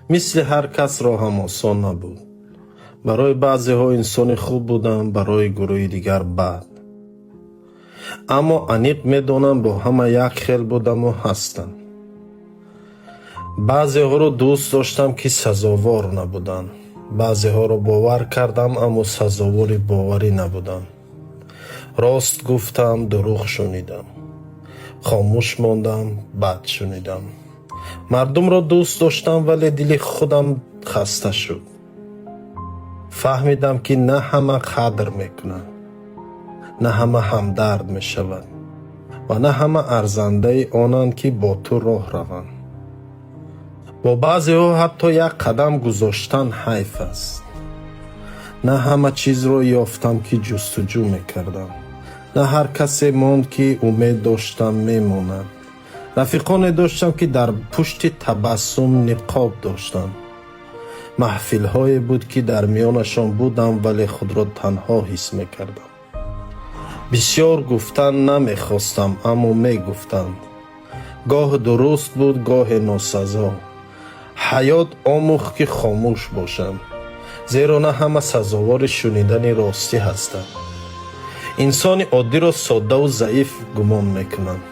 Мисли ҳар кас роҳам осон набуд. Барои баъзеҳо инсони хуб будам, барои гурӯҳи дигар бад. Аммо аниқ медонам, бо ҳама як хел будаму ҳастам. Баъзеҳоро дӯст доштам, ки сазовор набуданд. Баъзеҳоро бовар кардам, аммо сазовори боварӣ набуданд. Рост гуфтам, дурӯғ шунидам. Хомӯш мондам, бад шунидам. Мардумро дӯст доштам, вале дили худам хаста шуд. Фаҳмидам, ки на ҳама қадр мекунанд, на ҳама ҳамдард мешавад ва на ҳама арзандаи онанд, ки бо ту роҳ раванд. Бо баъзеҳо ҳатто як қадам гузоштан ҳайф аст. На ҳама чизро ёфтам, ки ҷустуҷӯ мекардам. На ҳар касе монд, ки умед доштам мемонад. Рафиқоне доштам, ки дар пушти табассум ниқоб доштанд. Маҳфилҳое буд, ки дар миёнашон будам, вале худро танҳо ҳис мекардам. Бисёр гуфтан намехостам, аммо мегуфтанд. Гоҳ дуруст буд, гоҳе носазо. Ҳаёт омӯхт, ки хомӯш бошам, зеро на ҳама сазовори шунидани ростӣ ҳастанд. Инсони оддиро соддаву заиф гумон мекунанд.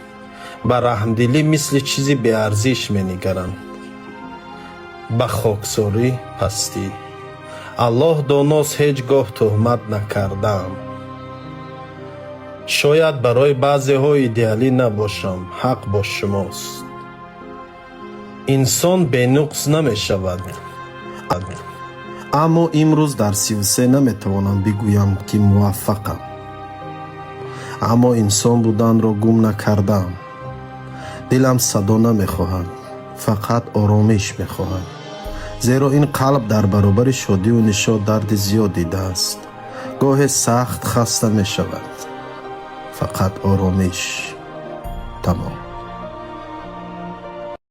Ба раҳмдилӣ мисли чизи беарзиш менигаранд. Ба хоксорӣ пастӣ. Аллоҳ доност, ҳеҷ гоҳ туҳмат накардаам. Шояд барои баъзеҳо идеалӣ набошам, ҳақ бо шумост. Инсон бенуқс намешавад. Аммо имрӯз дар 33 наметавонам бигӯям, ки муваффақам. Аммо инсон буданро гум накардаам. Дилам садо намехоҳад, фақат оромиш мехоҳад. Зеро ин қалб дар баробари шодиву нишот дарди зиёд дидааст. Гоҳе сахт хаста мешавад. Фақат оромиш. Тамом.